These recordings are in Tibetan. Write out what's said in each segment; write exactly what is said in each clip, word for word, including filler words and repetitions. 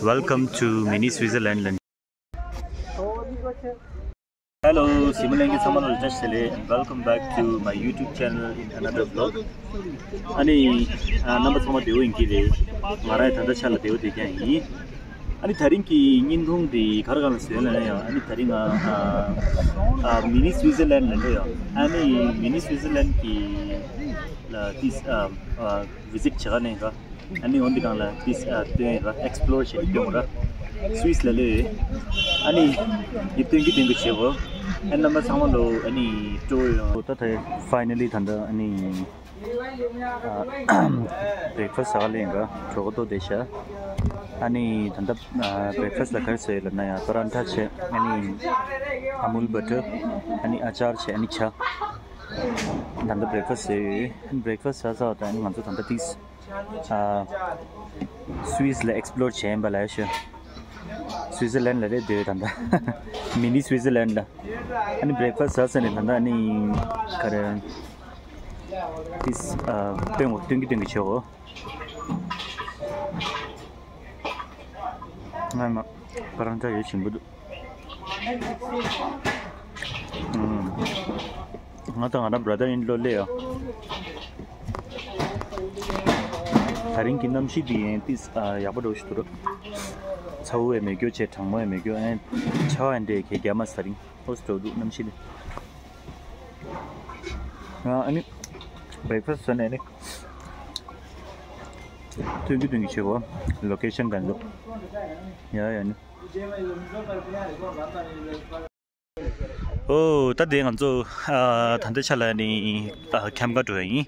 Welcome to Mini Switzerland. Hello, Simon Lengi Samal Ritesh Sele, and welcome back to my YouTube channel in another vlog. Ani, number sama deu inki de, ngara thanda chala deu de kya yi. Ani tharing ki nyindung di khar gan se na ya. Ani tharing a, Mini Switzerland na ya. Ani Mini Switzerland ki la this visit chaga ne ga. Ani on the gang la this uh, doing ra explore che doing ra Swiss la le. Ani yip doing ki doing che go. An number sama lo ani to yo. Ta ta finally thanda ani breakfast sa le ga to go to de sha. Ani thanda breakfast la kar se la na ya parantha che ani amul butter ani achar che ani cha. Thanda breakfast se breakfast sa sa ta ani ngan so thanda this Swiss la explore chen ba la shu. Switzerland la re de thanda. Mini Switzerland la. Ani breakfast sa sa ne thanda ani kare this uh teng teng teng cho. Ngai ma parang ta ye chim bu. ང་དང་ང་རང་brother in law ལས་ཡ། ད་རིང་གི་གནམ་གཤིས་འདི་ཡན་ཏིས་ཡག་པོ་འགྲོ་ཞིག་འདུག་ཚ་བོ་ཡང་མེད་རྒྱུ་བྱས་གྲང་མོ་ཡང་མེད་རྒྱུ་ཨན་ཆར་པ་ཡང་འདྲ་གས་རྒྱ་མ་ས་རིང་ཧོ་སི་འགྲོ་འདུག་གནམ་གཤིས་འདི། ང་ཨ་ནི་breakfast ཟོས་ནས་ནི་ཐོན་གྱི་ཐོན་གྱི་བྱེད་གོ location ག་འདུག་ཡ་ཡ་ནི། ཨོ་ད་དེ་ང་ཚོ་ཨ་ད་ལྟའི་ཆ་ལ་ནི་ཨ་ཁྱམས་ཁ་འགྲོ་ཡ་ཡིན།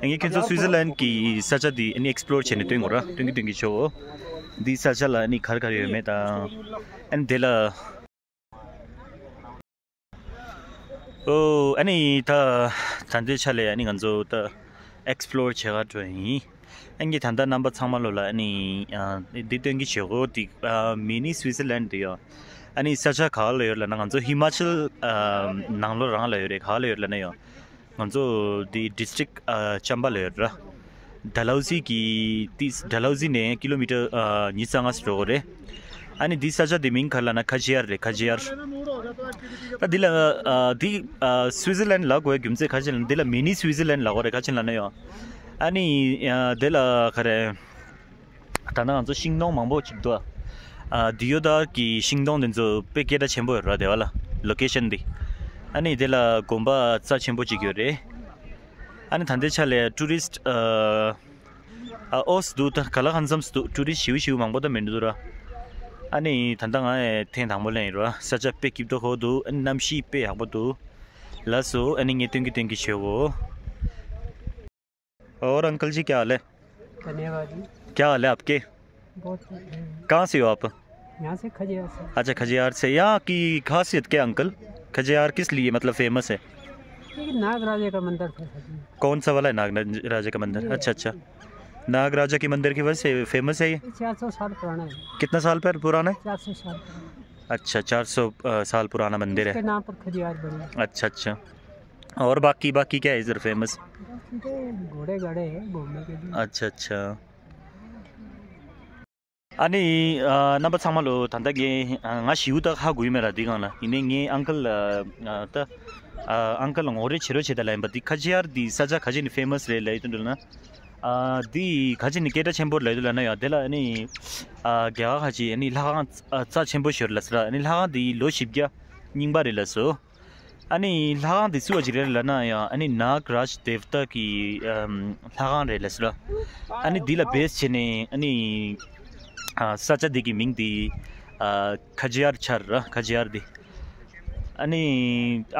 ངས་ཁྱེད་ཚོ་སུའི་ཙི་ལན་གྱི་ས་ཆ་འདི་ནི་ཨེགས་པི་ལོར་བྱས་ནས་སྟོན་དགོས་ར། སྟོན་གྱི་སྟོན་གྱི་ཆོག་འདི་ས་ཆ་ལ་ནི་ག་རེ་ག་རེ་ཡོད་མེད་དང་། ཨ་ནི་དེ་ལ། ཨོ་ཨ་ནི་ད་ད་ལྟའི་ཆ་ལ་ཨ་ནི་ང་ཚོ་ད་ཨེགས་པི་ལོར་བྱེད་ག་འགྲོ་ཡ་ཡིན། ཨ་ནི་ད་ལྟ་རྣམ་པ་ཚང་མ་ལོ་ལ་ཨ་ནི་ཨ་འདི་སྟོན་གྱི་བྱེད་སྒོ་འདི་ཨ་མི་ནི་སུའི་ཙི་ལན་འདི་ཡོད། ཨ་ནི་ས་ཆ་ག་ལ་ཡོད་ལབ་ན་ང་ཚོ་ཧི་མ་ཅལ་ཨ་ནང་ལོགས་རང་ལ་ཡོད་རེད། ག་ལ་ཡོད་ལབ་ན་ཡོད། ང་ཚོ་འདི་district ཨ་ཅམ་པ་ལ་ཡོད་ར། ཌལ་ཧོ་ཟི་གི་ཏིས་ཌལ་ཧོ་ཟི་ནས་ཀི་ལོ་མི་ཊར་ཨ་ཉི་ཤུ་རྩ་ལྔ་ཙམ་འགྲོ་དགོས་རེད། ཨ་ནི་འདི་ས་ཆ་འདི་མིང་ག་རེ་ལབ་ན་ཁ་ཇི་ཡར་རེད། ཁ་ཇི་ཡར། ད་འདི་ལ་ཨ་འདི་ཨ་སུའི་ཙི་ལན་ལབ་དགོས་རྒྱུ་མཚན་ག་ཅི་ལབ་ན་འདི་ལ་མི་ནི་སུའི་ཙི་ལན་ལབ་དགོས་རེད། ག་ཅི་ལབ་ན་ཡོ། ཨ་ནི་ཨ་འདི་ལ་ག་རེ། ད་ནང་ང་ཚོ་ཤིང་སྡོང་མང་པོ་ཅིག་འདུག་ཨ་འདི་ཡོད་ད་གི་ཤིང་སྡོང་འདི་ཚོ་དཔེ་སྐད་གྲགས་ཆེན་པོ་ཡོད་ར་དེ་བ་ལ་ལོ་ཀེ་ཤན་འདི། ཨ་ནི་དེ་ལ་དགོན་པ་རྩ་ཆེན་པོ་ཅིག་ཡོད་རེད། ཨ་ནི་ད་ལྟའི་ཆ་ལ་ཊུ་རི་སི་ཊི་ཨ་ཨོ་སི་འདུག་ད་ག་ལ་ཧན་སམ་སི་འདུག་ཊུ་རི་སི་ཊི་ཞིའུ་ཞིའུ་མང་པོ་ད་མི་འདུག་ར། ཨ་ནི་ད་ལྟ་ང་ཐེངས་དང་པོ་ལེན་ཡིན་ར། ས་ཆ་དཔེ་སྐྱིད་པོ་ཧོ་འདུག་ཨ་ནི་གནམ་གཤིས་དཔེ་ཡག་པོ་འདུག་ལགས་སོ། ཨ་ནི་ངས་སྟོན་གི་སྟོན་གི་བྱེད་གོ། और अंकल जी क्या हाल है? धन्यवाद जी। क्या हाल है आपके? बहुत बढ़िया। कहाँ से हो आप? यहाँ से खजियार से। अच्छा, खजियार से। यहाँ की खासियत क्या है अंकल? खजियार किस लिए मतलब फेमस है? ये नाग राजा का मंदिर था सर जी। कौन सा वाला है नाग राजा का मंदिर? ये अच्छा, अच्छा। नाग राजा के मंदिर की वजह से फेमस है ये? ये चार सौ साल पुराना है। कितना साल पर पुराना है? चार सौ साल पुराना। अच्छा, चार सौ साल पुराना मंदिर है। इसके नाम पर खजियार बनी। अच्छा, अच्छा। और बाकी बाकी क्या है इधर फेमस? घोड़े गाड़े हैं घूमने के लिए। अच्छा, अच्छा। ཨ་ནི་ཨ་རྣམ་པ་ཚང་མ་ལོ་ད་ལྟ་ངས་ཨ་ང་ཞིའུ་ད་ཧ་གོ་ཡི་མེད་ར། འདི་སྒང་ལ་ཡིན་ནའི་ངའི་ཨང་ཀལ་ཨ་ད་ཨ་ཨང་ཀལ་ལ་ངོ་རེ་བྱེད་རོགས་བྱེད་ད་ལ་ཡིན་པ། འདི་ཁ་ཇི་ཡར་འདི་ས་ཆ་ག་ཅི་ནས་ཕེ་མ་སི་རེད་ལབ་ཡོད་དུས་འདྲ་ན། ཨ་འདི་ག་ཅི་ནས་སྐད་གྲགས་ཆེན་པོ་ལབ་ཡོད་དུས་ལབ་ན་ཡང་དེ་ལ་ཨ་ནི་ཨ་རྒྱ་གར་ཁ་ཅིག་ཨ་ནི་ལྷ་ཁང་རྩ་ཆེན་པོ་ཞིག་ཡོད་ལབ་ཟེར་ར། ཨ་ནི་ལྷ་ཁང་འདི་ལོ་བཞི་བརྒྱ་རྙིང་པ་རེད་ལབ་སོ། ཨ་ནི་ལྷ་ཁང་འདི་སུ་བ་ཅིག་རེད་ལབ་ན་ཡང་ཨ་ནི་ནཱག་རཱཇ་དེབ་ཏ་གི་ཨམ་ལྷ་ཁང་རེད་ལབ་སོ། ཨ་ནི་འདི་ལ་བེས་བྱས་ནས་ཨ་ནི་ཨ་ས་ཆ་འདི་གི་མིང་འདི་ཨ་ཁ་ཇི་ཡར་ཆགས་ར། ཁ་ཇི་ཡར་འདི། ཨ་ནི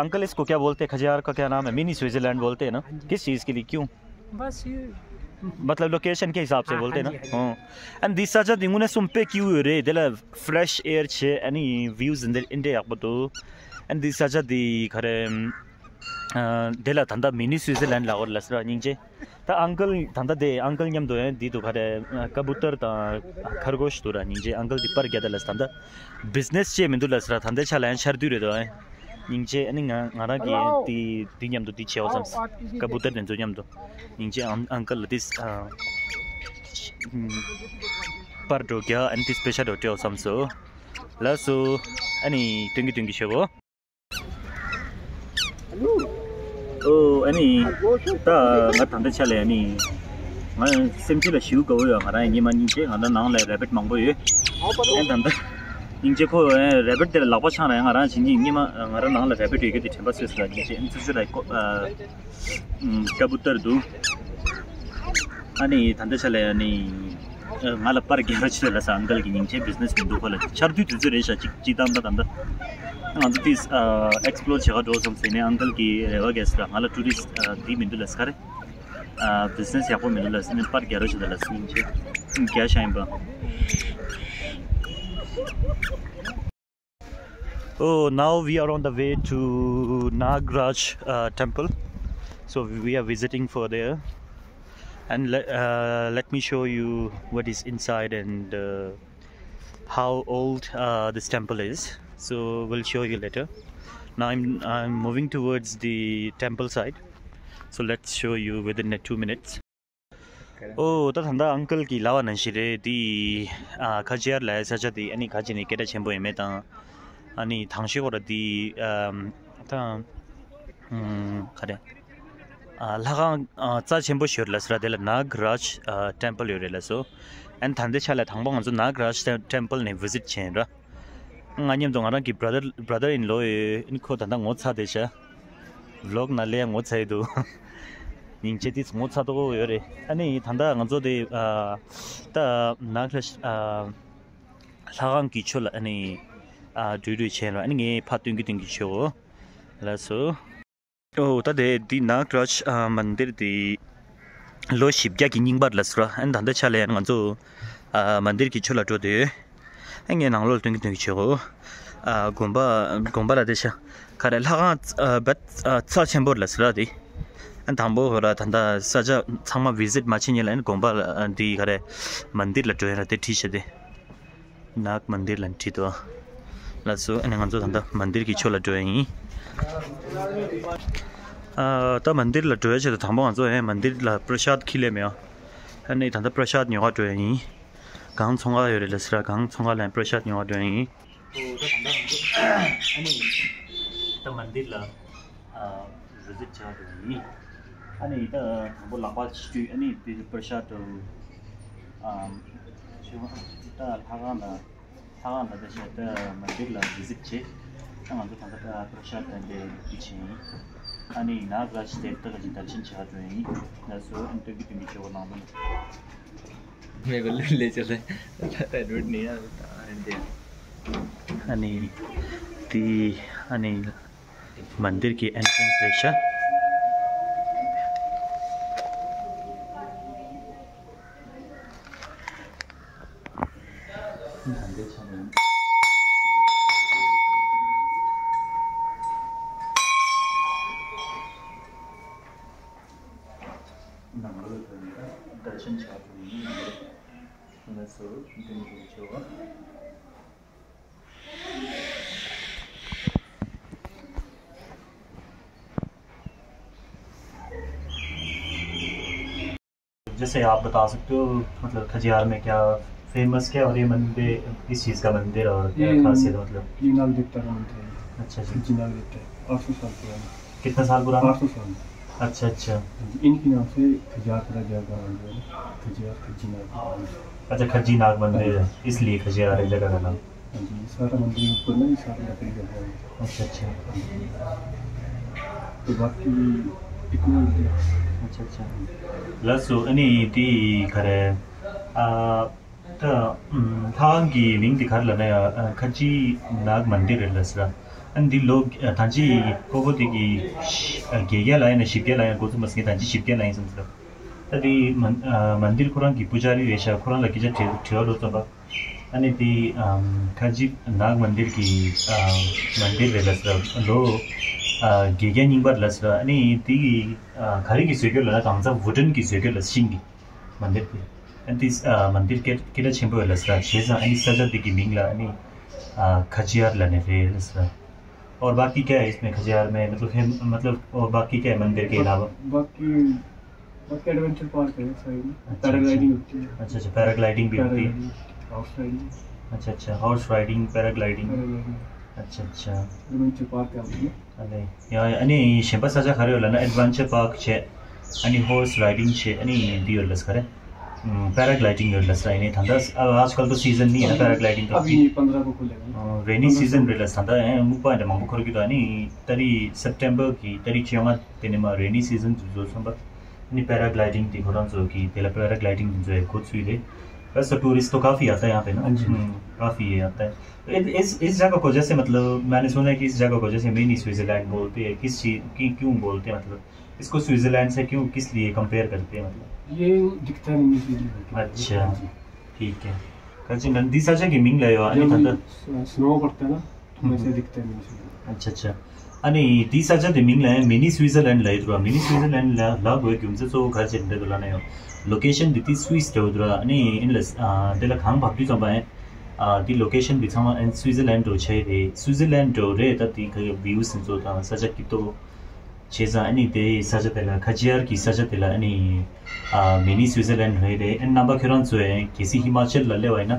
अंकल इसको क्या बोलते हैं? खजियार का क्या नाम है? मिनी स्विट्जरलैंड बोलते हैं ना? किस चीज़ के लिए, क्यों? बस ये मतलब लोकेशन के हिसाब से हाँ, बोलते हैं हाँ ना? जी, हाँ जी। हाँ। ཨ་ནི་འདི་ས་ཆ་འདི་དངོས་གནས་གསུམ་དཔེ་སྐྱིད་པོ་ཡོད་རེད། དེ་ལ་ཕི་རེ་ཤི་ཨེར་བྱས་ཨ་ནི་བིའུ་འདི་འདྲ་ཨིན་འདྲ་ཡག་པོ་འདུག་ཨ་ནི་འདི་ས་ཆ་འདི་ག་རེ། ཨ་དེ་ལ་ད་ལྟ་མི་ནི་སུའི་ཙི་ལན་ལབ་ཀྱི་ཡོད་རེད་ལབ་སོང་ར། སྙིང་རྗེ། ད་ཨང་ཀལ་ད་ལྟ་དེ་ཨང་ཀལ་མཉམ་དུ་ཡང་འདི་འདུག་ག་རེ། ཀ་བུ་ཏར་དང་ཁར་གོ་ཤི་འདུག་ར། སྙིང་རྗེ། ཨང་ཀལ་འདི་པར་རྒྱག་ད་ལབ་སོང་། ད་ལྟ་བི་ཛི་ནེ་སི་བྱས་མི་འདུག་ལབ་སོང་ར། ད་ལྟའི་ཆ་ལ་ཡང་ཆར་དུས་རེད་དོ། སྙིང་རྗེ། ཨ་ནི་ང་ང་རང་གིས་འདི་འདི་མཉམ་དུ་འདི་བྱེད་འོ་བསམ། ཀ་བུ་ཏར་དེ་ཚོ་མཉམ་དུ། སྙིང་རྗེ། ཨང་ཨང་ཀལ་ལ་ཏིས་ཨ། པར་འགྲོ་རྒྱ་ཨན་ཏི་སྤེ་ཤལ་འགྲོ་སྤྲད་བསམ་སོ། ལགས་སོ། ཨ་ནི་སྟོན་གྱི་སྟོན་གྱི་ཤོག་གོ། ཨོ་ཨ་ནི་ད་ང་ད་ལྟ་ཆ་ལས་ཨ་ནི་ང་སེམས་ཅན་ལ་ཞེ་དྲག་དགའ་བོ་ཡོད། ང་རང་སྔོན་མ་སྙིང་རྗེ། ང་རང་ནང་ལ་རེ་བྷིཊ་མང་པོ་ཡོད། ཨ་ད་ལྟ་སྙིང་རྗེ་ཁོ་རེ་བྷིཊ་དེ་ལ་ལག་པ་འཆང་ར་ང་རང་བྱིན་གྱིས་སྔོན་མ་ང་རང་ནང་ལ་རེ་བྷིཊ་ཡོད་རྒྱུ་དེ་དྲན་པ་གསོས་སོང་། སྙིང་རྗེ། ཨ་ནི་ཚུར་ཚུར་ལ་ཀོ་ཨ། ཀ་བུ་ཏར་འདུག་ཨ་ནི་ད་ལྟ་ཆ་ལས་ཨ་ནི་ང་ལ་པར་རྒྱག་རོགས་བྱེད་ལ་ས་ཨང་ཀལ་གྱི་སྙིང་རྗེ། བི་ཛི་ནེ་སི་མི་འདུག་ཁོ་ལ་ཆར་དུས་དུས་ཚོད་རེད་ཤག་ཅིག་ཅིག་དང་ད་ད་ད་ང་ཚོ་དེས་ཨེག་སི་པི་ལོར་བྱེད་ག་འགྲོ་སོང་ཟེར་ནས་ཨང་ཀལ་གྱིས་རེ་བ་རྒྱག་སོང་། ང་ལ་ཊུ་རི་སི་ཊི་དེ་མི་འདུག་ལ་ས་ག་རེ། བི་ཛི་ནེ་སི་ཡག་པོ་མི་འདུག་ལ་ས་ནས་པར་རྒྱག་རོགས་བྱེད་ལ་ས་སྙིང་རྗེ། རྒྱག་ཤག་ཡིན་པ། Oh, now we are on the way to Nagraj uh, temple. So we are visiting for there. And le- uh, let me show you what is inside and uh, how old uh, this temple is. So we'll show you later. Now I'm, I'm moving towards the temple side. So let's show you within a two minutes. ཨོ་ད་ད་ལྟ་ཨང་ཀལ་གྱིས་ལབ་པ་ནང་བཞིན་རེད། དེ་ཨ་ཁ་ཆེ་ཡར་ལ་ས་ཆ་དེ་ཨ་ནི་ག་ཅི་ནས་སྐད་གྲགས་ཆེན་པོ་ཡིན་མེད་དང་། ཨ་ནི་དང་ཤོས་ཁོ་ར་དེ་ཨམ་ད་ཨམ་ག་རེ་ཨ་ལྷ་ཁང་ཨ་རྩ་ཆེན་པོ་ཞིག་ཡོད་རེད་ལ་ས་ར། དེ་ལ་ནཱག་རཱཇ་ཨ་ཊེམ་པལ་ཡོད་རེད་ལ་སོ། ཨ་ནི་ད་ལྟའི་ཆ་ལ་དང་པོ་ང་ཚོ་ནཱག་རཱཇ་ཊེམ་པལ་ནས་བི་ཛིཊ་བྱས་ཡིན་ར། ང་མཉམ་དུ་ང་རང་གི་བྷ་ར་དར་བྷ་ར་དར་ཨིན་ལོ་ཡོད། ཨ་ནི་ཁོ་ད་ལྟ་ངོ་ཚ་བསྡད་ཤག་བི་ལོག་ནང་སླེབས་ངོ་ཚ་ཡི་འདུག་སྙིང་རྗེ། དེ་ངོ་ཚ་ཏོག་ཡོད་རེད། ཨ་ནི་ད་ལྟ་ང་ཚོ་དེ་ཨ་ད་ནཱག་ལ་ཨ་ལྷ་ཁང་གི་ཕྱོགས་ལ་ཨ་ནི་ཨ་འགྲོ་འགྲོ་བྱས་ར། ཨ་ནི་ངས་ཕར་སྟོན་གྱི་སྟོན་གྱི་བྱེད་འོ། ལགས་སོ། ཨོ་ད་དེ་འདི་ནཱག་རཱཇ་ཨ་མན་དིར་དེ་ལོ་བཞི་བརྒྱ་གི་རྙིང་པ་རེད་ལ་ཟེར་ར། ཨ་ནི་ད་ལྟ་ཆ་ལ་ཡང་ང་ཚོ་ཨ་མན་དིར་གྱི་ཕྱོགས་ལ་འགྲོ་དུས། ཨ་ངས་ནང་ལོགས་ལ་སྟོན་གྱི་སྟོན་གྱི་བྱེད་འོ། ཨ་དགོན་པ་དགོན་པ་ལ་དེ་ཤ་ག་རེ་ལྷ་ཁང་ཨ་བད་ཨ་རྩ་ཆེན་པོ་རེད་ལ་ཟེར་ར་དེ། ཨ་དང་པོ་ཧོ་ར་ད་ལྟ་ས་ཆ་ཚང་མ་བི་ཛིཊ་མ་བྱེད་སྔོན་ལ་ཨ་ནི་དགོན་པ་ལ་ཨ་འདི་ག་རེ་མན་དིར་ལ་འགྲོ་ཡིན་ར་དེ་བྲིས་ཤག་དེ། ནཱག་མན་དིར་ལ་བྲིས་འདུག་ལགས་སོ། ཨ་ནི་ང་ཚོ་ད་ལྟ་མན་དིར་གྱི་ཕྱོགས་ལ་འགྲོ་ཡ་ཡིན། ཨ་ད་མན་དིར་ལ་འགྲོ་ཡ་ཆེད་དུ་དང་པོ་ང་ཚོ་ཨེ་མན་དིར་ལ་པྲ་ཤཱད་ཁྱེར་སླེབས་མེད། ཨ་ནི་ད་ལྟ་པྲ་ཤཱད་ཉོ་ག་འགྲོ་ཡ་ཡིན། གང་ཚོང་ག་ཡོད་རེད་ལ་ཟེར་ར། གང་ཚོང་ག་ལ་པྲ་ཤཱད་ཉོ་བ་འགྲོ་ཡིན། ཨོ་ད་ད་ལྟ་ང་ཚོ་ཨ་ནི་ད་མན་དིར་ལ་ཨ་བི་ཛིཊ་བྱ་བ་འགྲོ་ཡིན། ཨ་ནི་ད་དང་པོ་ལག་པ་ཕྱི་དུས་ཨ་ནི་དེ་པྲ་ཤཱད་དུ་ཨ་ཞུ་ད་ལྷ་ཁང་ལ་ལྷ་ཁང་ལ་ད་བྱས་ད་མན་དིར་ལ་བི་ཛིཊ་བྱས། ད་ང་ཚོ་ད་ལྟ་ད་པྲ་ཤཱད་དང་དེ་དེ་བྱས་ཡིན། ཨ་ནི་ནཱག་རཱཇ་དེ་ད་ག་ཅིག་དར་ཤན་བྱ་བ་འགྲོ་ཡིན། ལགས་སོ། ཨ་ནི་སྟོན་གྱི་སྟོན་གྱི་ཞོགས་པ་ནང་དུ། मेरे को ले ले चले। रेड नहीं है, आने दे। अनि ती अनि मन्दिर की एन्ट्रेन्स रहेछ। दर्शन छ। जैसे आप बता सकते हो, मतलब, खजियार में क्या फेमस क्या है और ये मंदिर, किस चीज़ का मंदिर और क्या ये खासियत है, मतलब? जीनाग देवता का मंदिर है। अच्छा, अच्छा। जीनाग देवता है, आठ सौ साल पुराना। कितना साल पुराना? आठ सौ साल। अच्छा, अच्छा। इनके नाम से खजियार का राजा का मंदिर है, खजियार खज्जी नाग। अच्छा, खज्जी नाग मंदिर है, इसलिए खजियार है जगह का नाम। हाँ जी, सारा मंदिर ऊपर ना, ये सारा लकड़ी का बना है। अच्छा, अच्छा। तो बाकी इतना ही है। अच्छा, अच्छा। लसु, अनि ती खरे, आ, ད་ཨམ་ལྷ་ཁང་གི་མིང་འདི་ག་རེ་ལབ་ན་ཡང་ཨ་ཁ་ཆེ་ནག་མན་དིར་རེད་ལབ་ཟེར། ཨ་འདི་ལོ་ཨ་ད་ཅི་ཁོ་བོ་དེ་གི་ཨ་བརྒྱད་བརྒྱ་ལ་ཡིན་ན་བཞི་བརྒྱ་ལ་ཡིན་འགོ་ཚུགས་མ་ཟིན། ད་ཅི་བཞི་བརྒྱ་ལ་ཡིན་བསམ་ཟེར། ད་དེ་མན་ཨ་མན་དིར་ཁོ་རང་གི་པུ་ཇ་རི་རེད་ཤག་ཁོ་རང་ལ་སྐད་ཆ་དྲི་དྲི་བ་ལོ་ཙམ་པ། ཨ་ནི་དེ་ཨམ་ཁ་ཆེ་ནག་མན་དིར་གི་ཨ་མན་དིར་རེད་ལབ་ཟེར། ལོ་ཨ་བརྒྱད་བརྒྱ་རྙིང་པ་རེད་ལབ་ཟེར། ཨ་ནི་དེ་ཨ་ག་རེ་གི་བཟོས་རྒྱུ་ལབ་ན་གང་ཟག་བུ་ཏན་གི་བཟོས་རྒྱུ་ལ་ཤིང་གི། मंदिर पे। अ, दिस, अ, मंदिर के, केटा छिम्बो होला सरा, छेजा अनि सजा देखि मिंगला अनि, अ, खजियार लाने रे होला सरा। और बाकी क्या है इसमें खजियार में, मतलब, है, मतलब, और बाकी क्या है मंदिर के अलावा? बाकी, बाकी एडवेंचर पार्क है साइड में। अच्छा, पैराग्लाइडिंग अच्छा। होती है। अच्छा, अच्छा, पैराग्लाइडिंग भी होती है। पैराग्लाइडिंग। Horse riding. अच्छा अच्छा, horse riding, paragliding. Paragliding. अच्छा अच्छा। Adventure park ཨ་ནི་ཡ་ཡ། ཨ་ནི་གཞན་པ་ས་ཆ་ག་རེ་ཡོད་ལབ་ན་Adventure Park བྱས། ཨ་ནི་horse riding བྱས། ཨ་ནི་འདི་ཡོད་ལབ་ས་ག་རེ། paragliding ཡོད་ལབ་ས། ཨ་ནི་ད་ལྟ་ཨ་आजकल तो सीजन नहीं है ना paragliding का। अभी पंद्रह को खुलेगा। रेनी सीजन རེད་ལབ་ས། ད་ཨེ་སྨུག་པ་འདྲ་མང་པོ་འཁོར་གྱི་འདུག་ཨ་ནི་ཏ་རིག་སེབ་ཏེམ་པར་གི་ཏ་རིག་བཅོ་ལྔ་དེ་ནས་མར་रेनी सीजन དུ་འགྲོ་སོང་པ། ཨ་ནི་paragliding དེ་ཁོ་རང་ཚོ་གི་དེ་ལ་paragliding དེ་ཚོ་ཡང་འགོ་ཚུགས་རེད། वैसे टूरिस्ट तो काफ़ी आता है यहाँ पे ना। हाँ जी। हम्म, काफ़ी है, आता है। तो इस, इस, इस जगह को जैसे, मतलब, मैंने सुना है कि इस जगह को जैसे मिनी स्विट्जरलैंड बोलते हैं, किस चीज़ की, क्यों बोलते हैं, मतलब, इसको स्विट्जरलैंड से क्यों, किस लिए कंपेयर करते हैं, मतलब? ये दिखता है मिनी स्विट्जरलैंड के। अच्छा, हाँ जी। ठीक है। कच्ची नंदी साझा की मिंग लायो, अनि यदि थंदा। स-, स्नो पड़ता है ना, तो हम्म। वैसे दिखता है मिनी स्विट्जरलैंड। अच्छा, अच्छा। अनि दी साझा दे मिंग लायो, मिनी स्विट्जरलैंड लायो तो, मिनी स्विट्जरलैंड ला, ला बोए क्यों से सो घर से डे तो लाना यो। लोकेशन दी थी स्विस दे उधर, अनि इन लस, आ, दे ला खांग भाग दी तो बाएं। आ, दी लोकेशन दी थामा एंड स्विट्जरलैंड तो छे दे, स्विट्जरलैंड तो रे ता दी का व्यूज जो था, साझा की तो བྱས་ཙང་ཨ་ནི་དེ་ས་ཆ་དེ་ལ་ཁ་ཆེ་ཡར་གྱི་ས་ཆ་དེ་ལ་ཨ་ནི་ཨ་མི་ནི་སུའི་ཙར་ལན་རེད་རེད། ཨ་ནི་རྣམ་པ་ཁྱོད་རང་ཚོས་གལ་སྲིད་ཧི་མ་ཅལ་ལ་སླེབས་པ་ཡིན་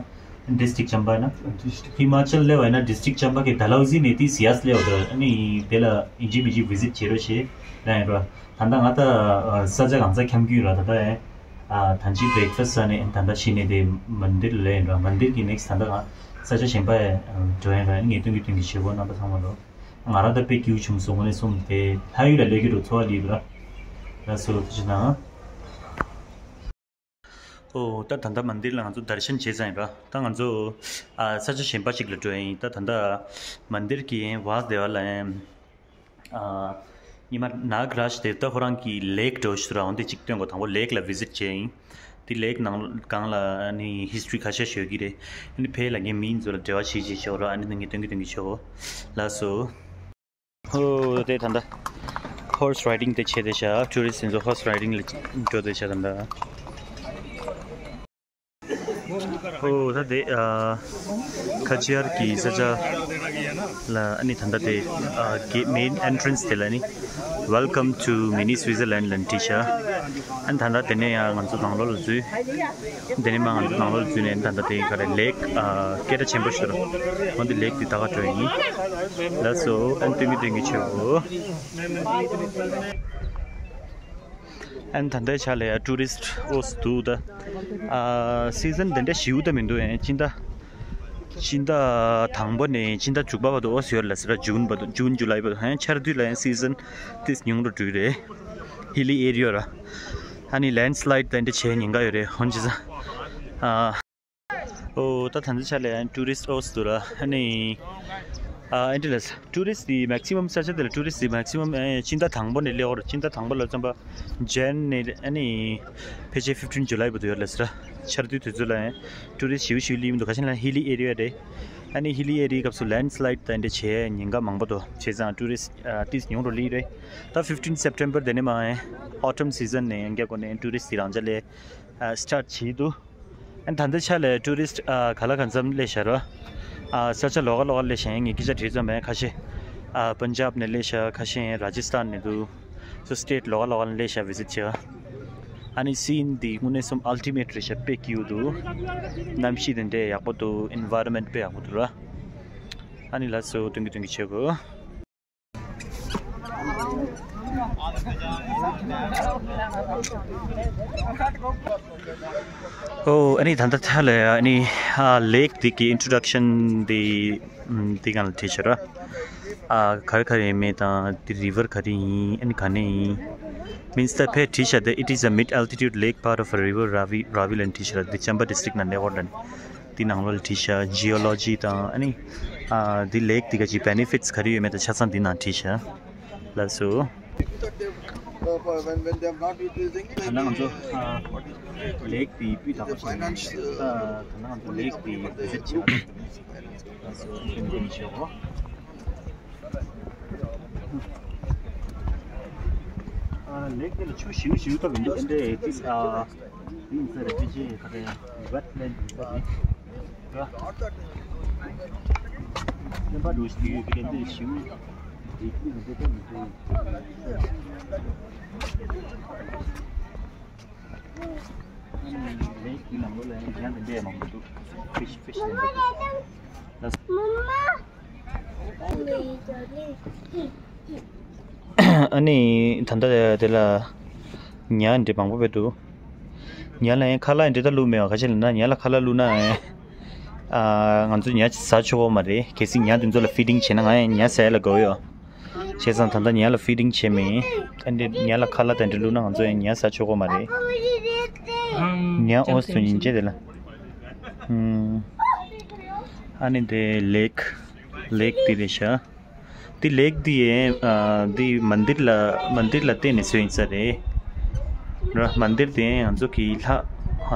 ན་ཌིས་ཊིག་ཅམ་པ་ན། ཌིས་ཊིག་ཧི་མ་ཅལ་སླེབས་པ་ཡིན་ན་ཌིས་ཊིག་ཅམ་པ་གི་ཌལ་ཧོ་ཟི་ནས་ཏི་སི་ཡ་སླེབས་པ་དང་ཨ་ནི་དེ་ལ་ཡིན་གཅིག་མིན་གཅིག་བི་ཟིཊ་བྱེད་རོགས་བྱེད་ལབ་ཡིན་ར། ད་ལྟ་ང་ད་ས་ཆ་གང་ས་འཁྱམ་རྒྱུ་ཡིན་ར། ད་ལྟ་ཨེ་ད་ཅི་བྷི་རེག་ཕ་སི་ཊི་ཟ་ནས་ད་ལྟ་ཕྱིན་ནས་དེ་མན་དིར་ལ་ཡིན་ར། མན་དིར་གི་ནེག་སི་ཊི་ད་ལྟ་ང་ས་ཆ་གཞན་པ་ཨེ་འགྲོ་ཡིན་ར། ངས་སྟོན་གི་སྟོན་གི་བྱེད་སྒོ་རྣམ་པ་ཚང་མ་ལོ། ང་རང་ད་དཔེ་སྐྱིད་པོ་བྱུང་སོང་། དངོས་གནས་གསུངས་ཏེ་ལྷ་ཡུལ་ལ་སླེབས་ཀྱི་འགྲོ་ཚོར་བ་ལི་འདུག་ར། ལགས་སོ། ཐུགས་རྗེ་གནང་། ཨོ་ད་ད་ལྟ་མན་དིར་ལ་ང་ཚོ་དར་ཤན་བྱས་ཙང་ཡིན་ར། ད་ང་ཚོ་ཨ་ས་ཆ་གཞན་པ་ཞིག་ལ་འགྲོ་ཡིན། ད་ད་ལྟ་མན་དིར་གྱི་ཝཱས་དེ་བ་ལ་ཨ་ཉི་མ་ནཱག་རཱཇ་དེ་ད་ཁོ་རང་གི་ལེག་འགྲོ་ཞུ་ར། འོན་ཏེ་གཅིག་སྟོན་གོ། དང་པོ་ལེག་ལ་བི་ཟིཊ་བྱས་ཡིན། དེ་ལེག་ནང་སྒང་ལ་ནི་ཧིས་ཊོ་རི་ཁ་ཤས་ཤོད་ཀྱི་རེད། ཨ་ནི་ཕེ་ལ་ངས་མིང་ཚོ་ལ་འབྲེལ་བ་བྱེད་ཅེས་ཤོད་ར། ཨ་ནི་ངས་སྟོན་གྱི་སྟོན་གྱི་ཤོད། ལགས་སོ། ཧོ་དེ་ད་ལྟ་ཧོར་སི་རའི་ཌིང་དེ་བྱས་དེ་ཤ་ཊུ་རི་སི་ཊི་ཚོ་ཧོར་སི་རའི་ཌིང་ལ་འགྲོ་དེ་ཤ་ད་ལྟ། ཨོ་ད་དེ་ཨ་ཁ་ཆེ་ཡར་གྱི་ས་ཆ་ལ་ཨ་ནི་ད་ལྟ་དེ་ཨ་གེ་མེན་ཨེན་ཊི་རན་སི་དེ་ལ་ནི་Welcome to Mini Switzerland ལབ་བྲིས་ཤག་ཨ་ནི་ད་ལྟ་དེ་ནས་ཡང་ང་ཚོ་ནང་ལོགས་ལ་འཛུལ། དེ་ནས་མ་ང་ཚོ་ནང་ལོགས་ལ་འཛུལ་ནས་ད་ལྟ་དེ་ག་རེ་ལེག་ཨ་སྐད་གྲགས་ཆེན་པོ་ཞིག་འདུག་འོན་ཏེ་ལེག་དེ་ད་ག་འགྲོ་ཡིན། ལགས་སོ། ཨ་ནི་སྟོན་གྱི་སྟོན་གྱི་བྱེད་དགོས། ཨན་ད་ལྟའི་ཆ་ལ་ཡ་ཊུ་རི་སི་ཊི་ཨོ་སི་འདུག་ད། ཨ་སི་ཛན་དེ་འདྲ་ཞེ་པོ་ད་མི་འདུག་ཨེ་སྤྱི་ཟླ་སྤྱི་ཟླ་དང་པོ་ནས་སྤྱི་ཟླ་དྲུག་པ་བར་དུ་ཨོ་སི་ཡོད་ལ་ཟེར་ར། ཇུན་བར་དུ་ཇུན་ཇུ་ལའི་བར་དུ། ཧན་ཆར་དུས་ལ་ཡང་སི་ཛན་ཏིས་ཉུང་རུ་འགྲོ་གི་རེད། ཧི་ལི་ཨེ་རི་ཡ་ར། ཨ་ནི་ལེན་སི་ལའིཌ་དེ་འདྲ་བྱས་ཉེན་ཁ་ཡོད་རེད། ཧོན་ཅི་ཟ། ཨ། ཨོ་ད་ད་ལྟའི་ཆ་ལ་ཡང་ཊུ་རི་སི་ཊི་ཨོ་སི་འདུག་ར། ཨ་ནི་ཨ་ཨེ་འདྲ་ལ་ཊུ་རི་སི་ཊི་དེ་མེག་སི་མམ་ས་ཆ་དེ་ལ་ཊུ་རི་སི་ཊི་དེ་མེག་སི་མམ་ཨེ་སྤྱི་ཟླ་དང་པོ་ནས་སླེབས་ཡོད་རེད། སྤྱི་ཟླ་དང་པོ་ལ་ཙམ་པ་ཇན་ནས་ཨ་ནི་ཕལ་ཆེར་ཕིབ་ཊིན་ཇུ་ལའི་བར་དུ་ཡོད་ལ་ཟེར་ར། ཆར་དུས་དུས་ཚོད་ལ་ཡང་ཊུ་རི་སི་ཊི་ཞེ་པོ་ཞེ་པོ་སླེབས་མི་འདུག་ཁ་ཤས་ལ་ཧི་ལི་ཨེ་རི་ཡ་རེད། ཨ་ནི་ཧི་ལི་ཨེ་རི་ཡའི་སྐབས་སུ་ལེན་སི་ལའིཌ་དང་འདྲ་བྱས་ཉེན་ཁ་མང་པོ་འདུག་བྱས་ཙང་ཊུ་རི་སི་ཊི་ཨ་ཏིས་ཉུང་རུ་སླེབས་རེད། ད་ཕིབ་ཊིན་སེབ་ཊེམ་པར་དེ་ནས་མ་ཨོ་ཊམ་སི་ཛན་ནས་ཡང་བསྐྱར་སྒོ་ནས་ཊུ་རི་སི་ཊི་དེ་རང་ཅག་ལ་ཨ་སི་ཊར་ཊི་བྱས་འདུག་ཨ་ནི་ད་ལྟའི་ཆ་ལ་ཊུ་རི་སི་ཊི་ཨ་ག་ལ་གང་འཚམ་སླེབས་ཤག་ར། ཨ་ས་ཆ་ལོགས་ཀ་ལོགས་ཀ་སླེབས་ཤག་ངས་སྐད་ཆ་དྲིས་ཙམ་པ་ཁ་ཤས་ཨ་པན་ཇབ་ནས་སླེབས་ཤག་ཁ་ཤས་ར་ཇི་སི་ཐན་ནས་འདུག་སོ་སི་ཊེཊ་ལོགས་ཀ་ལོགས་ཀ་ནས་སླེབས་ཤག་བི་ཟིཊ་བྱེད། ཨ་ནི་སི་ཨིན་འདི་དངོས་གནས་གསུམ་ཨལ་ཊི་མེཊ་རེད་ཤག་དཔེ་སྐྱིད་པོ་འདུག་གནམ་གཤིས་དེ་འདྲས་ཡག་པོ་འདུག་ཨེན་ཝའི་རོན་མེནཊ་དཔེ་ཡག་པོ་འདུག་ར། ཨ་ནི་ལགས་སོ། སྟོན་གྱི་སྟོན་གྱི་བྱེད་དགོས། ཨོ་ཨ་ནི་ད་ལྟ་ཐ་ལ་ཨ་ནི་ཨ་ལེག་འདི་གི་ཨིན་ཊྲོ་ཌག་ཤན་འདི་འདི་སྒང་ལ་བྲིས་ཤག་ར། ཨ་ག་རེ་ག་རེ་ཡིན་མིན་དང་འདི་རི་ཝར་ག་རེ་ཡིན། ཨ་ནི་ག་ནས་ཡིན་མིན་སི་ཊར་ཕེ་བྲིས་ཤག་དེ། It is a mid altitude lake, part of a river Ravi, Ravi ལབ་བྲིས་ཤག་དེ་ཅམ་པ་ཌིས་ཊྲིག་ནང་གནས་སྐོར་ལ་འདི་ནང་ལོགས་ལ་བྲིས་ཤག་ཇི་ཨོ་ལོ་ཇི་དང་ཨ་ནི་ཨ་འདི་ལེག་འདི་ག་ཅིག་བེ་ནེ་ཕིཊ་ག་རེ་ཡོད་མེད་དང་ཆ་ཚང་འདི་ནང་བྲིས་ཤག་ལགས་སོ། ད་ནང་ང་ཚོ་ཨ་ལེག་དེ་སྤུས་དག་པོ་ཞིག་ཡིན། ད་ད་ནང་ང་ཚོ་ལེག་དེ་བི་ཟིཊ་བྱེད་པ་རེད། ལགས་སོ། ཐུགས་རྗེ་ཆེ། ཨ་ལེག་དེ་ལ་ཆུ་ཞིམ་ཞིམ་ཐོབ་མི་འདུག་ཨེ་འདྲས་ཨ་ཡིན་ཟེར་རེད། ཕལ་ཆེར་ག་རེ་ཝེཊ་ལེནཌ་ཡིན་ས་རེད། སེམས་པ་འདུག་ཞིག་ཡོད་ཀྱི་རེད། འདི་ཞིམ་རེད། འདི་འདི་ད་མི་འདུག་ལེག་གི་ནང་ལོགས་ལ་ཡང་ཉ་དེ་འདྲས་མང་པོ་འདུག་ཕིཤ་ཕིཤ་དེ་འདྲས། ཨ་ནི་ད་ལྟ་དེ་ལ་ཉ་འདྲས་མང་པོ་བས་འདུག་ཉ་ལ་ཡང་ཁ་ལག་འདྲས་ད་བླུགས་མེད་པ། ག་ཅི་ལབ་ན་ཉ་ལ་ཁ་ལག་བླུགས་ན་ཡང་ཨ་ང་ཚོ་ཉ་ཟ་ཆོག་གི་མ་རེད། གལ་སྲིད་ཉ་དེ་ཚོ་ལ་ཕི་ཌིང་བྱས་ན། ང་ཡང་ཉ་ཟ་ཡ་ལ་དགའ་པོ་ཡོད། བྱས་ཙང་ད་ལྟ་ཉ་ལ་ཕི་ཌིང་བྱས་མེད། ཨ་འདྲས་ཉ་ལ་ཁ་ལག་དེ་འདྲས་བླུགས་ན་ང་ཚོ་ཡང་ཉ་ཟ་ཆོག་གི་མ་རེད། ཉ་ཨོ་སུ་ཉིན་བྱས་དེ་ལ། ཨ་ནི་དེ་ལེག་ལེག་དེ་རེད་ཤག་དེ་ལེག་དེ་ཡང་ཨ་དེ་མན་དིར་ལ་མན་དིར་ལ་བརྟེན་ནས་བཟོས་ཡིན་ས་རེད། ར་མན་དིར་དེ་ང་ཚོ་གི་ལྷ་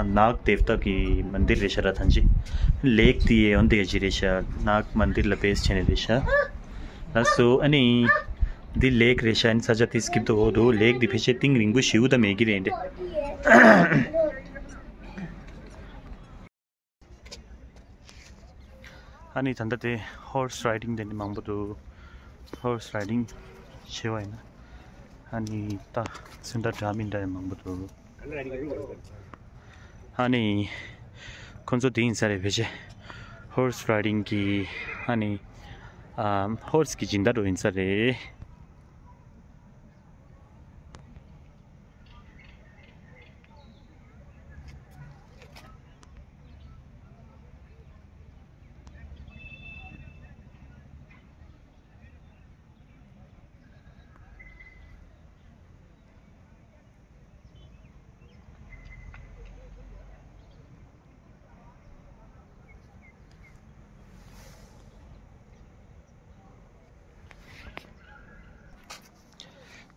ནག་དེབ་ཏ་གི་མན་དིར་རེད་ཤག་ར། ཐང་ཅི་ལེག་དེ་ཡང་འདི་ག་ཅི་རེད་ཤག་ནག་མན་དིར་ལ་བེས་བྱས་ནས་རེད་ཤག་ལགས་སོ། ཨ་ནི་འདི་ལེག་རེད་ཤག་ཨ་ནི་ས་ཆ་དེ་སྐྱིད་པོ་འདུག་ལེག་དེ་ཕལ་ཆེར་གཏིང་རིང་པོ་ཞེ་པོ་ད་མེད་ཀྱི་རེད་འདི། ཨ་ནི་ད་ལྟ་དེ་ཧོར་སི་རའི་ཌིང་དེ་འདྲ་མང་པོ་འདུག་ཧོར་སི་རའི་ཌིང་བྱས་པ་ཡིན་ན། ཨ་ནི་ད་ཚོན་ཁྲ་འདྲ་མི་འདྲ་ཡང་མང་པོ་འདུག་ཨ་ནི་ཁོང་ཚོ་དེ་ཡིན་ས་རེད། ཕལ་ཆེར་ཧོར་སི་རའི་ཌིང་གི་ཨ་ནི་ཨ་ཧོར་སི་གི་སྦྱིན་བདག་འདྲ་ཡིན་ས་རེད།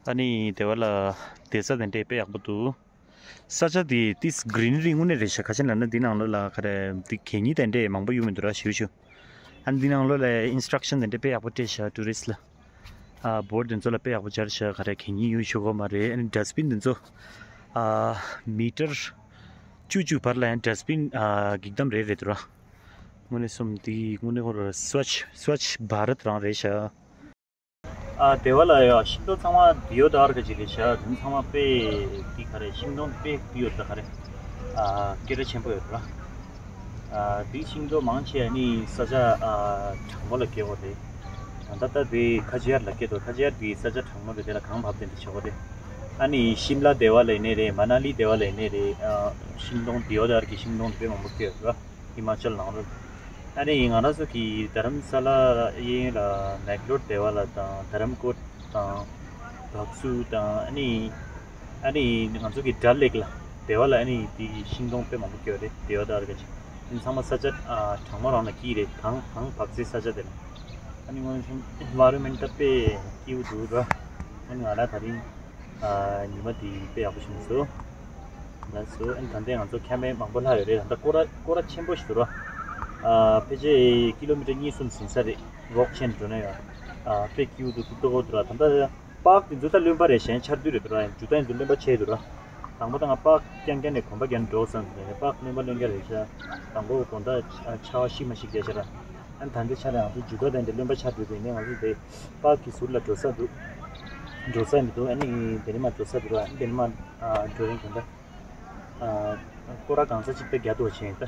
ཨ་ནི་དེ་བ་ལ་བསྡད་ས་དེ་འདྲས་དཔེ་ཡག་པོ་འདུག་ས་ཆ་དེ་ཏིས་གི་རི་ན་རི་དངོས་གནས་རེད་ཤག་ག་ཅི་ལབ་ན་འདི་ནང་ལོགས་ལ་ག་རེ་འདི་གད་སྙིགས་དེ་འདྲས་མང་པོ་ཡོད་མི་འདུག་ར། ཞེ་པོ་ཞིག་ཨ་ནི་འདི་ནང་ལོགས་ལ་ཨིན་སི་ཊྲག་ཤན་དེ་འདྲས་དཔེ་ཡག་པོ་སྤྲད་ཤག་ཊུ་རི་སི་ཊི་ལ། ཨ་བོར་ཌི་དེ་ཚོ་ལ་དཔེ་ཡག་པོ་སྦྱར་ཤག་ག་རེ་གད་སྙིགས་ཡོང་ཆོག་གི་མ་རེད། ཨ་ནི་ཌ་སི་བིན་དེ་ཚོ་ཨ་མི་ཊར་བཅུ་བཅུ་བར་ལ་ཡང་ཌ་སི་བིན་ཨ་འགྱིག་དམ་རེ་རེ་འདུག་ར། དངོས་གནས་སོམ་འདི་དངོས་གནས་ཁོ་ར་སྭ་ཆི་སྭ་ཆི་བྷ་རད་རང་རེད་ཤག་ཨ་དེ་བ་ལ་ཡ་ཤིང་སྡོང་ཚང་མ་དེ་ཡོད་ད་ག་ཅིག་རེད་ཤག་དེ་ཚང་མ་དཔེ་དེ་ག་རེ་ཤིང་སྡོང་དཔེ་དེ་ཡོད་ད་ག་རེ། ཨ་སྐད་གྲགས་ཆེན་པོ་ཡོད་ར། ཨ་དེ་ཤིང་སྡོང་མང་ཆེ་ནི་ས་ཆ་ཨ་གྲང་མོ་ལ་སྐྱེ་བོ་རེད། ད་ལྟ་ད་དེ་ཁ་ཆེ་ཡར་ལ་སྐྱེ་འདུག་ཁ་ཆེ་ཡར་དེ་ས་ཆ་གྲང་མོ་རེད། དེ་ལ་གངས་བབས་ཏེ་འདི་ཆོག་གོ་རེད། ཨ་ནི་ཤིམ་ལ་དེ་བ་ལ་ཡིན་ནའི་རེད། མ་ན་ལི་དེ་བ་ལ་ཡིན་ནའི་རེད། ཨ་ཤིང་སྡོང་དེ་ཡོད་ད་ག་ཤིང་སྡོང་དཔེ་མང་པོ་སྐྱེ་ཡོད་ར། ཧི་མ་ཅལ་ནང་ལོགས། ཨ་ནི་ང་རང་ཚོ་གི་རྡ་རམ་ས་ལ་གཡས་གཡོན་ལ་མེག་ལོར་དེ་བ་ལ་དང་རྡ་རམ་ཀོཊ་དང་བག་སུ་དང་ཨ་ནི་ཨ་ནི་ང་ཚོ་གི་ཌལ་ལེག་ལ་དེ་བ་ལ་ཨ་ནི་དེ་ཤིང་སྡོང་དཔེ་མང་པོ་སྐྱེ་བ་རེད། དེ་བ་དང་ར་ག་ཅིག་དེ་ཚང་མ་ས་ཆ་ཨ་གྲང་མོ་རང་ལ་སྐྱིད་རེད། གངས་གངས་བབས་སའི་ས་ཆ་དེ་ལ། ཨ་ནི་ང་ཚོ་ཨེན་ཝ་རོན་མེན་ཊ་དཔེ་སྐྱིད་པོ་འདུག་ར། ཨ་ནི་ང་རང་ད་རིང་ཨ་ཉི་མ་དེ་དཔེ་ཡག་པོ་བྱུང་སོང་། ལགས་སོ། ཨ་ནི་ད་ལྟའི་ང་ཚོ་ཁ་མེད་མང་པོ་ལྷག་ཡོད་རེད། ད་ལྟ་སྐོར་ར་སྐོར་ར་ཆེན་པོ་ཞིག་འདུག་ར། ཨ་ཕལ་ཆེར་ཀི་ལོ་མི་ཊར་གཉིས་གསུམ་ཟིན་ས་རེད། ཝོག་བྱས་ནས་འགྲོ་ན་ཡང་ཨ་དཔེ་སྐྱིད་པོ་འདུག་སྡུག་ཏོག་ཏོ་འདུག་ར། ད་ལྟ་པཱརྐ་དེ་ཚོ་ད་རློན་པ་རེད། གཞན་ཆར་དུས་རེད་འདུག་ར། ཡང་མཇུག་མཐའ་ཡིན་ཚོ་རློན་པ་ཆད་འདུག་ར། དང་པོ་ད་ང་པཱརྐ་རྐྱང་རྐྱང་ནས་གོམ་པ་རྒྱག་ནས་འགྲོ་བསམ་ཟེར་ནས་པཱརྐ་རློན་པ་རློན་རྐྱང་རེད་ཤག་དང་པོ་དགོང་དག་ཆར་པ་ཤི་མ་ཤི་རྒྱག་ཤག་ར། ཨ་ནི་ད་ལྟའི་ཆར་ཡང་ཚོ་མཇུག་མཐའ་དེ་འདྲ་རློན་པ་ཆགས་འགྲོ་དུས་ནས་ང་ཚོ་དེ་པཱརྐ་གི་ཟུར་ལ་འགྲོ་ས་འདུག་འགྲོ་ས་མི་འདུག་ཨ་ནི་དེ་ནས་མར་འགྲོ་ས་འདུག་ཨ་ནི་དེ་ནས་མར་ཨ་འགྲོ་རིང་དེ་འདྲ་ཨ་སྐོར་ར་གང་ས་ཅིག་ད་རྒྱག་འདུག་བྱས་ཡིན་ད།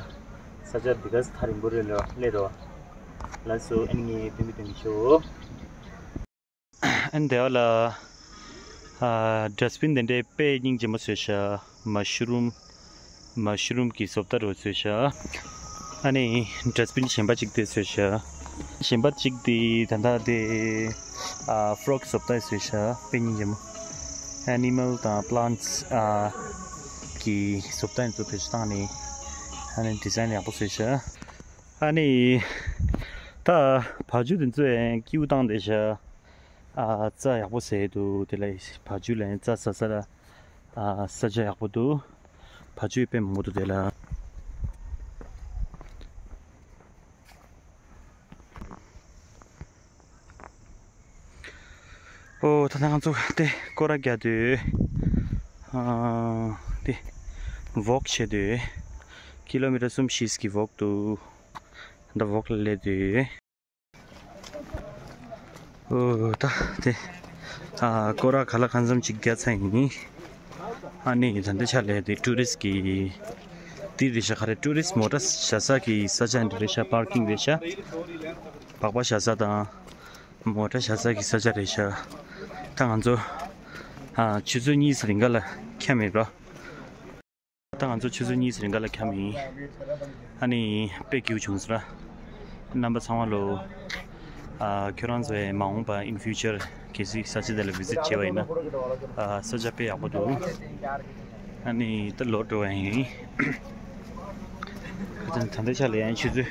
ས་ཆ་འདི་ག་ས་ཐག་རིང་པོ་རེད་ལ་སླེབས་འགྲོ་བ། ལགས་སོ། ཨ་ནི་ངས་སྟོན་གི་སྟོན་གི་ཤོག་ཨ་ནི་དེ་བ་ལ་ཨ་ཌ་སི་བིན་དེ་འདྲའི་དཔེ་སྙིང་རྗེ་མོ་བཟོས་ཤག་མ་ཤུ་རུམ། མ་ཤུ་རུམ་གྱི་བཟོ་ལྟ་རུ་བཟོས་ཤག་ཨ་ནི་ཌ་སི་བིན་གཞན་པ་གཅིག་དེ་བཟོས་ཤག་གཞན་པ་གཅིག་དེ་ད་ལྟ་དེ་ཨ་ཕྲོག་བཟོ་ལྟ་བཟོས་ཤག་དཔེ་སྙིང་རྗེ་མོ། ཨེ་ནི་མལ་དང་པི་ལན་ཊི་ཨ་གི་བཟོ་ལྟ་ཡིན་ཚོ་བེད་སྤྱོད་བཏང་ནས་ཨ་ནི་ཌི་ཛའིན་ཡག་པོ་བཟོས་ཤག་ཨ་ནི་ད་བ་ཕྱུགས་དེ་ཚོ་ཡང་ཀིའུ་བཏང་བསྡད་ཤག་ཨ་རྩྭ་ཡག་པོ་ཟས་འདུག་དེ་ལ་བ་ཕྱུགས་ལ་ཡང་རྩྭ་ཟ་ས་ལ་ཨ་ས་ཆ་ཡག་པོ་འདུག་བ་ཕྱུགས་དཔེ་མང་པོ་འདུག་དེ་ལ། ཨོ་ད་ལྟ་ང་ཚོ་དེ་སྐོར་ར་རྒྱག་དུས་ཨ་དེ་ཝོག་བྱེད་དུས་ཀི་ལོ་མི་ཊར་གསུམ་བཞི་གི་ཝོག་འདུག་ད་ཝོག་ལ་སླེབས་དུས། ཨོ་ད་དེ་ཨ་སྐོར་ར་ག་ལ་གང་འཚམ་ཅིག་རྒྱག་ཚར་ཡིན། ཨ་ནི་ད་ལྟའི་ཆ་ལ་དེ་ཊུ་རི་སི་ཊི་གི་དེ་རེད་ཤག་ག་རེ། ཊུ་རི་སི་ཊི་མོ་ཊ་བཞག་ས་གི་ས་ཆ་འདི་རེད་ཤག་པར་ཀིང་རེད་ཤག་སྦག་སྦག་བཞག་ས་དང་མོ་ཊ་བཞག་ས་གི་ས་ཆ་རེད་ཤག་ད་ང་ཚོ་ཨ་ཆུ་ཚོད་གཉིས་རིང་ག་ལ་འཁྱམས་ཡིན་རོ། ད་ང་ཚོ་ཆུ་ཚོད་གཉིས་རིང་ག་ལ་འཁྱམས་ཡིན། ཨ་ནི་དཔེ་སྐྱིད་པོ་བྱུང་སོང་ར། རྣམ་པ་ཚང་མ་ལོ། ཨ་ཁྱོད་རང་ཚོས་མ་འོངས་པ་in future གལ་སྲིད་ས་ཆ་དེ་ལ་བི་ཛིཊ་བྱས་པ་ཡིན་ན། ཨ་ས་ཆ་དཔེ་ཡག་པོ་འདུག་ཨ་ནི་ད་ལོག་འགྲོ་བ་ཡིན། ད་ད་ལྟའི་ཆ་ལ་ཡང་ཆུ་ཚོད་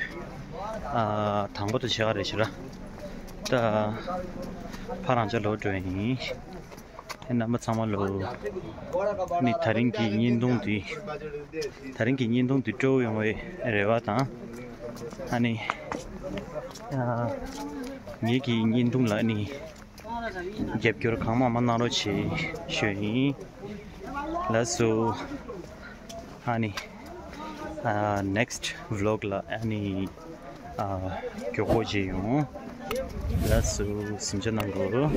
ཨ་དང་པོ་དང་ཕྱེད་ཀ་རེད་ཤག་ར། ད་ཕར་རང་ཅག་ལོག་འགྲོ་བ་ཡིན། རྣམ་པ་ཚང་མ་ལོ། ནི་ད་རིང་གི་བརྙན་ཐུང་འདི། ད་རིང་གི་བརྙན་ཐུང་འདི་སྤྲོ་བོ་ཡོང་བའི་རེ་བ་དང་། ཨ་ནི། ཨ་ངེད་ཀྱི་བརྙན་ཐུང་ལ་ནི། རྒྱབ་སྐྱོར་གང་མང་མང་གནང་རོགས་བྱེད་ཞུ་ཡིན། ལགས་སོ། ཨ་ནི། ཨ་next vlog ལ་ཨ་ནི། ཨ་མགྱོགས་པོ་བྱེད་ཡོང་། ལགས་སོ། གཟིམ་འཇག་གནང་དགོས།